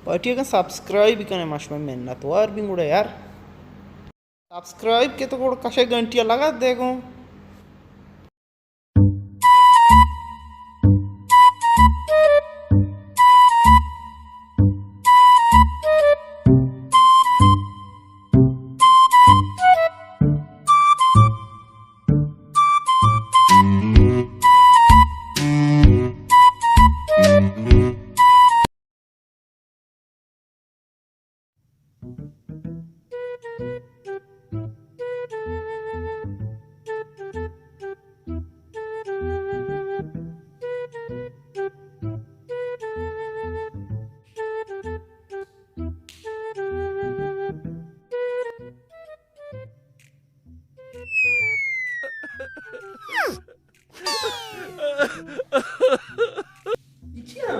پارٹی اگاں سبسکرائب بکنے، ما شمئے منتوار بیں گڑا یار۔ سبسکرائب کہ تو گڑا کشے گھنٹی لگا دے گوں۔ اے چیا؟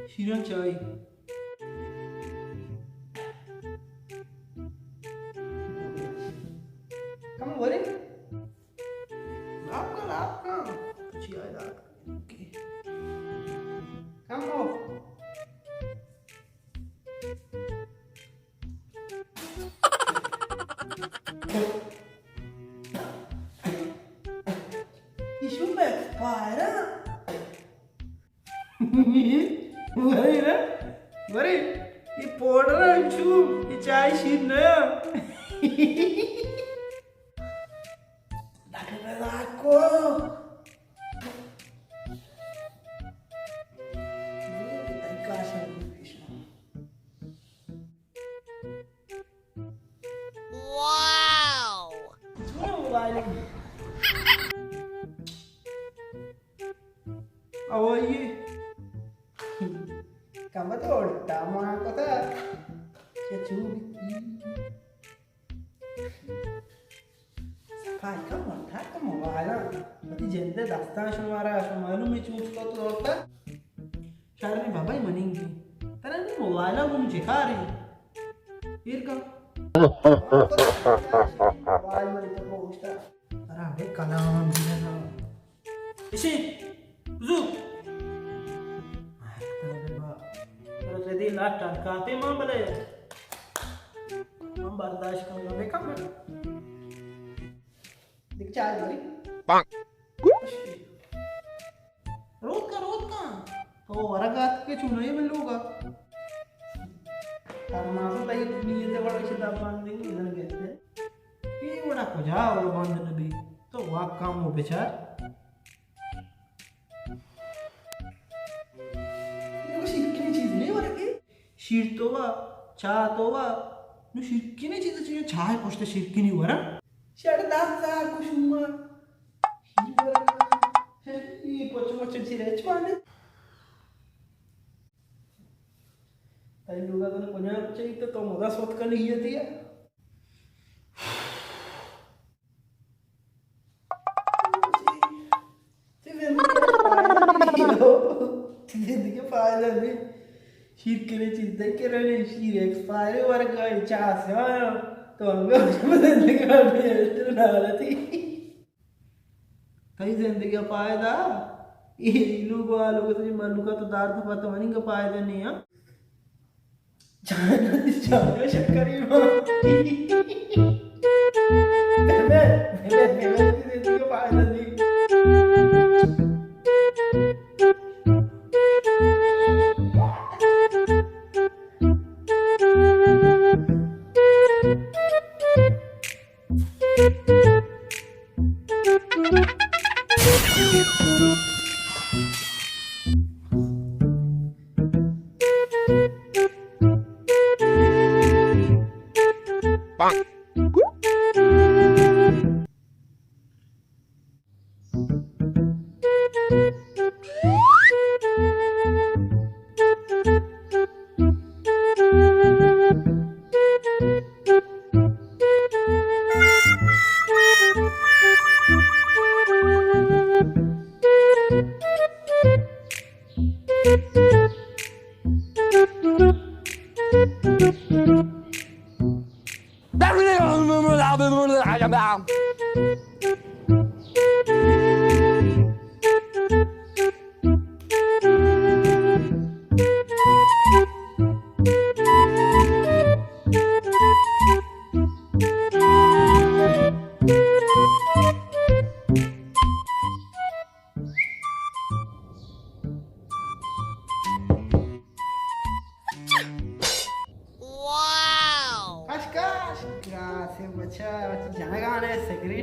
شیران چائے۔ کم ورے؟ لاپ کا، لاپ کا۔ چائے لاپ کا۔ کم ہو۔ ایشو ایکسپائر ہے۔ ورے نا، ورے، یہ پاؤڈر ہے، ایشو، یہ چائے شیر نیا۔ ڈاکٹر رضا کو۔ واو! چون موبائل؟ آوائیے۔ کمت اوڑتا مان کتا۔ چہ چوبی۔ صفائی کا مرتا تو موبائل۔ وتی جندے دستان شمارا، شما معلوم ہے چوب کو تو اوڑتا۔ شریں بابا منی گی۔ ترا نی موبائل ءَ گوں چے کارے؟ ایر کن۔ موبائل منی تو گوشتا۔ ترا بے کلام دینا۔ اشی، بزو۔ ترا ردی لاٹ ٹال کاتے ماں بلے۔ ہم برداشت کرنا بے کم۔ دیکھ چار بری۔ روت کا، روت کا۔ تو ورگ آتکے چونائی من لوگا۔ تماشا تئی نیت وڑ کشی دابان دیں، ادھر گئے تھے۔ یہ وڑا کجا اور باند نبی۔ تو واک کام ہو بیچار۔ یہ وہ شرکین چیز نہیں ورگی۔ شیر تو وا، چاہ تو وا۔ نو شرکین چیز چیز چاہ پشت شرکینی ورا۔ شڑ داتا کشما۔ اے پچ مچ چی رچ مانے۔ تئی لوگا کنے کجا چاہیے تو تو مدا سوت کن ہی دیا۔ تئی زندگی ءَ فائدہ نہیں۔ تئی زندگی ءَ فائدہ نہیں۔ شیر کنے چیز دے کرنے، شیر ایکسپائر ورگا، چاہ سیاہ۔ تو ہمیں زندگی ءَ بے تو نالتی۔ تئی زندگی ءَ فائدہ؟ اے لوگ والو کو تئی ملوکا تو دار تو پتہ منی کا فائدہ نہیں ہے۔ جان، جان، شکری ماں۔ میں، میں، میں، میں، میں، میں، فائدہ نہیں۔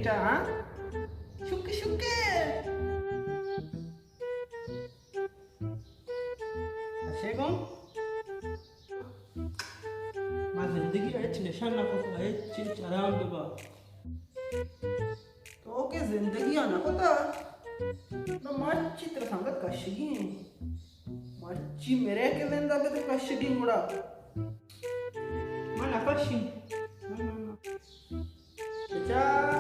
اچھا، ہاں؟ شکر، شکر۔ اچھے گوں؟ ما زندگی ءَ ہچ نشہ نہ کتگ، ہچ، ہچ حرام ببا۔ تو کہ زندگی ءَ نہ کتگ، نو مرچی ترا سنگت کشگی ایں۔ مرچی مرے کہ زندہ بے تو کشگی گڑا۔ من نہ کشی۔ نہ، نہ، نہ۔ بچار،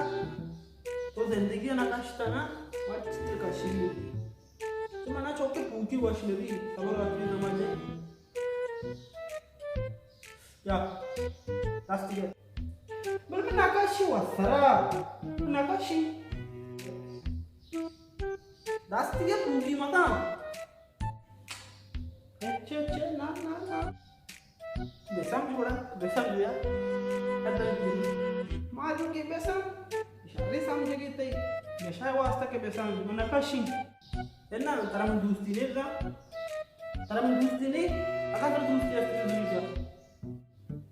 تو زندگی ءَ نہ کشتگ نا، مرچی ترا کشگی۔ تو منا چوکے پوکی وش نبی، خبر آتی نماز ہے۔ یا، دست دیگه۔ بل من نکشی و سرا، نکشی۔ دست دیگه پوکی متا۔ اچھا، اچھا، نا، نا، نا۔ بسم جوڑا، بسم جویا۔ ادھر جی۔ ما جو کہ بسم، اشارے سمجھ گئی تئی۔ نشہ واسطہ کہ بسم، من نکشی۔ انا ترا من دوستی نہیں بزاں۔ ترا من دوستی نہیں، اگر ترا دوستی است تو دور جا۔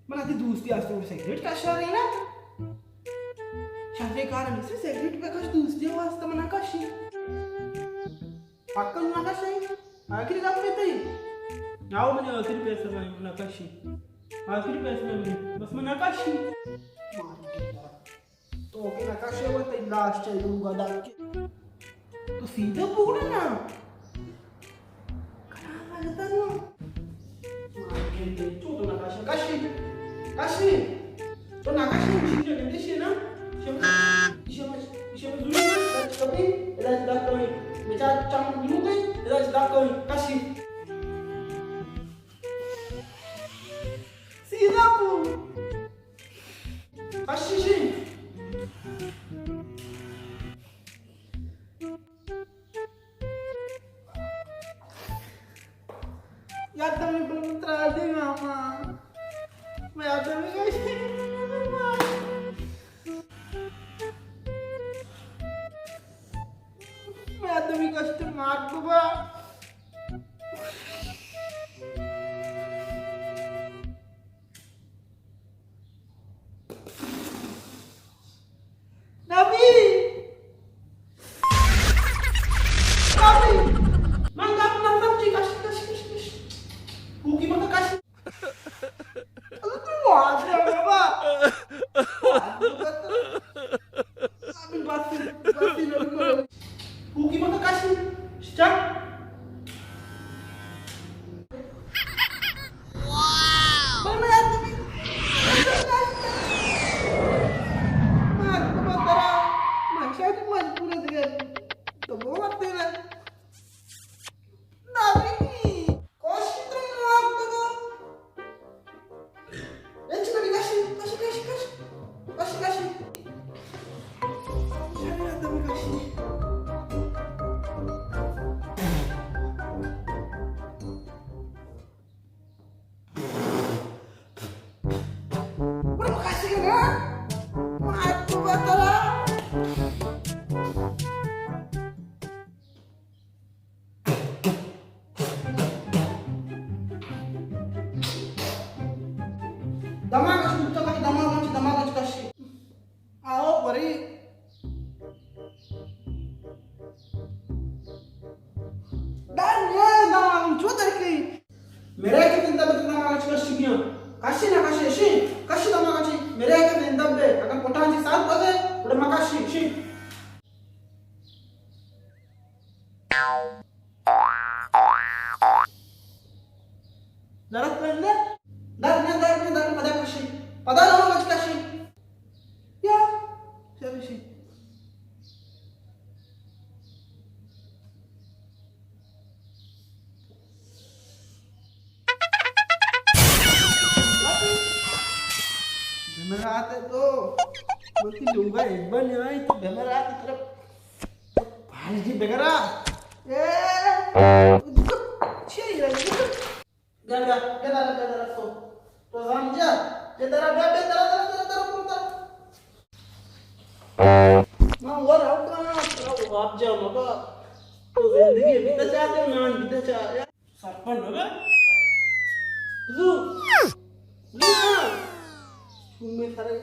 من اتی دوستی است تو سگریٹ کشا رہی نا۔ شرے کار نہیں، سگریٹ پہ کش، دوستی واسطہ من کشی۔ پکا نہ کشی۔ آخری گپ ہے تئی۔ آؤ من آخری پیسہ میں نہ کشی۔ آخری پیسہ میں، بس من نہ کشی۔ تو کہ نہ کشے وہ تئی لاش چاہیے لوگا ڈاک کے۔ تو سیدھا پکڑا نا۔ کنا لگتا نا۔ تو تو نہ کشے۔ کشی۔ کشی۔ تو نہ کشے، مشین جو گندے شے نا۔ شما، شما، شما زوری نا، کبھی علاج ڈاک کریں۔ بیچار چم نیو گئی، علاج ڈاک کریں۔ کشی۔ سیدھا پو۔ کشی شی۔ یاد دمی بل ترا دے ماما۔ میں یاد دمی کشی۔ میں یاد دمی کشت مار کو با۔ نبی! نبی! من گپ نہ سمجھی، کش، کش، کش، کش۔ پوکی مکا کش۔ اللہ تو واجہ بابا۔ نبی بس، بس نبی۔ پوکی مکا کش۔ چک۔ دماغ اچ بوتا کشی، دماغ اچ، دماغ اچ کشی۔ آؤ، بری۔ ڈن، یہ دماغ ہم چو درکی۔ میرے کے زندہ بے، دماغ اچ کشی گیا۔ کشی نہ کشی، شی، کشی دماغ اچ، میرے کے زندہ بے، اگر پٹان جی ساتھ بزے، اڑے مکشی، شی۔ درد پندے؟ درد نہ، درد نہ، درد پدا کشی۔ پدا لو مچ کشی۔ یا، چلو شی۔ جمعرات ہے تو، من تی لوگا ایک بار نہیں آئی تو جمعرات کی طرف۔ پارٹی بگرا۔ اے، چی رہی؟ بیا، بیا، بیا، بیا، بیا، بیا، تو۔ تو زان جا۔ بیا، درا، بیا، بیا، درا، درا، درا، درا، درا۔ ما ور آؤ کنا، ترا وہ آپ جا مگا۔ تو زندگی بیتا چاہتے، نان بیتا چاہتے۔ سرپند ہو گئے۔ زو۔ زو نا۔ تم میں سارے۔